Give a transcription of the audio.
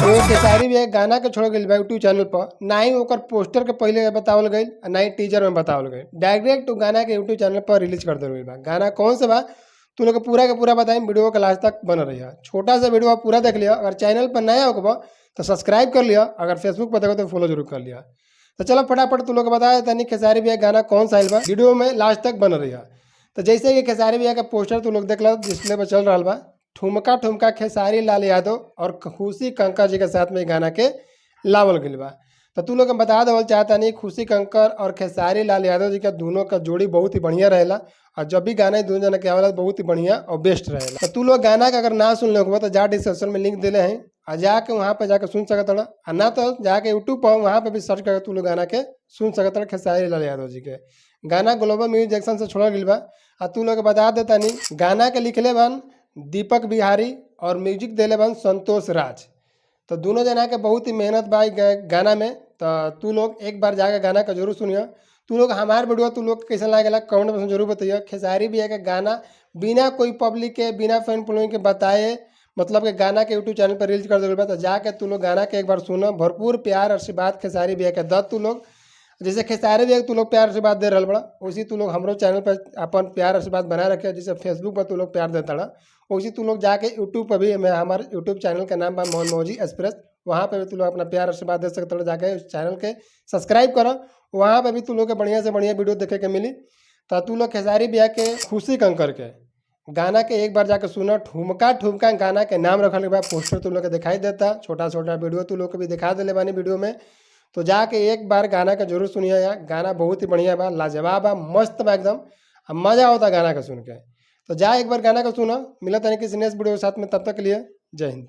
वो खेसारी भैया गाना के छोड़ गई बा यूट्यूब चैनल पर, ना ही ओकर पोस्टर के पहले बतावल गई, ना ही टीजर में बतावल गई। डायरेक्ट गाना के यूट्यूब चैनल पर रिलीज कर दिल बा। गाना कौन सा बा, तू लोग के पूरा बताई। वीडियो के लास्ट तक बन रही है। छोटा सा वीडियो आप पूरा देख लिया। अगर चैनल पर नया होगा तो सब्सक्राइब कर लिया, अगर फेसबुक पर देखो तो फॉलो जरूर कर लिया। तो चलो, फटाफट तू लोग के बताया तनी खेसारी भैया गाना कौन सा आइल बा। वीडियो में लास्ट तक बन रही है। तो जैसे कि खेसारी भैया का पोस्टर तू लोग देख लो, डिस्प्ले पर चल रहा बा। ठुमका ठुमका खेसारी लाल यादव और खुशी कंकर जी के साथ में गाना के लावल गइल बा। तो तू लोग के बता देवल चाहता खुशी कंकर और खेसारी लाल यादव जी का दोनों का जोड़ी बहुत ही बढ़िया रहेला और जब भी गाना दोनों जना के आवेला, बहुत ही बढ़िया और बेस्ट रहेला। तो तू लोग गाना के अगर ना सुन ले तो जा, डिस्क्रिप्शन में लिंक दिले हैं आ जाके वहाँ पे जाके सुन सकत आ ना तो जाके यूट्यूब पर वहाँ पे भी सर्च करके तू लोग गाना के सुन सकत। खेसारी लाल यादव जी के गाना ग्लोबल म्यूजिक जंक्शन से छोड़ल गइल बा। आ तू लोग के बता देता नहीं, गाना के लिखले बन दीपक बिहारी और म्यूजिक देले बन संतोष राज। तो दोनों जना के बहुत ही मेहनत बा गाना में। तो तू लोग एक बार जाके गाना का जरूर सुनियो। तू लोग हमार वीडियो तू लोग कैसा लागेला, कमेंट में जरूर बताइए। खेसारी भैया के गाना बिना कोई पब्लिक के, बिना फैन फॉलोइंग के बताए, मतलब के गाना के यूट्यूब चैनल पर रिलीज कर दिल बा। तो जाके तू लोग गाना के एक बार सुनो। भरपूर प्यार आशीर्वाद खेसारी भैया के द तू लोग। जैसे खेसारी भैया के तू लोग प्यार आशीर्वाद दे रहा बड़ा, वैसे तू लोग हमरो चैनल पर अपन प्यार आशीर्वाद बनाए रखे। जैसे फेसबुक पर तू लोग प्यार देता रहा, वैसे तू लोग जाके यूट्यूब पर भी, मैं हमारे यूट्यूब चैनल का नाम बा मोहन मौजी एक्सप्रेस, वहाँ पे भी तू लोग अपना प्यार आशीर्वाद दे सकते हो। जाके उस चैनल के सब्सक्राइब करो, वहाँ पे भी तू लोग के बढ़िया से बढ़िया वीडियो देखे के मिली। तो तू लोग खेसारी भैया के, खुशी कंकर के गाना के एक बार जाके सुना। ठुमका ठुमका गाना के नाम रखल बा। पोस्टर तू लोग के दिखाई देता, छोटा छोटा वीडियो तू लोग के भी दिखा दिले बानी वीडियो में। तो जाके एक बार गाना के जरूर सुनिए यार। गाना बहुत ही बढ़िया बा, लाजवाब बा, मस्त बा एकदम, मज़ा होता गाना का सुन के। तो जा, एक बार गाना का सुना। मिला तनी किसी नेक्स्ट वीडियो के साथ में, तब तक के लिए जय हिंद।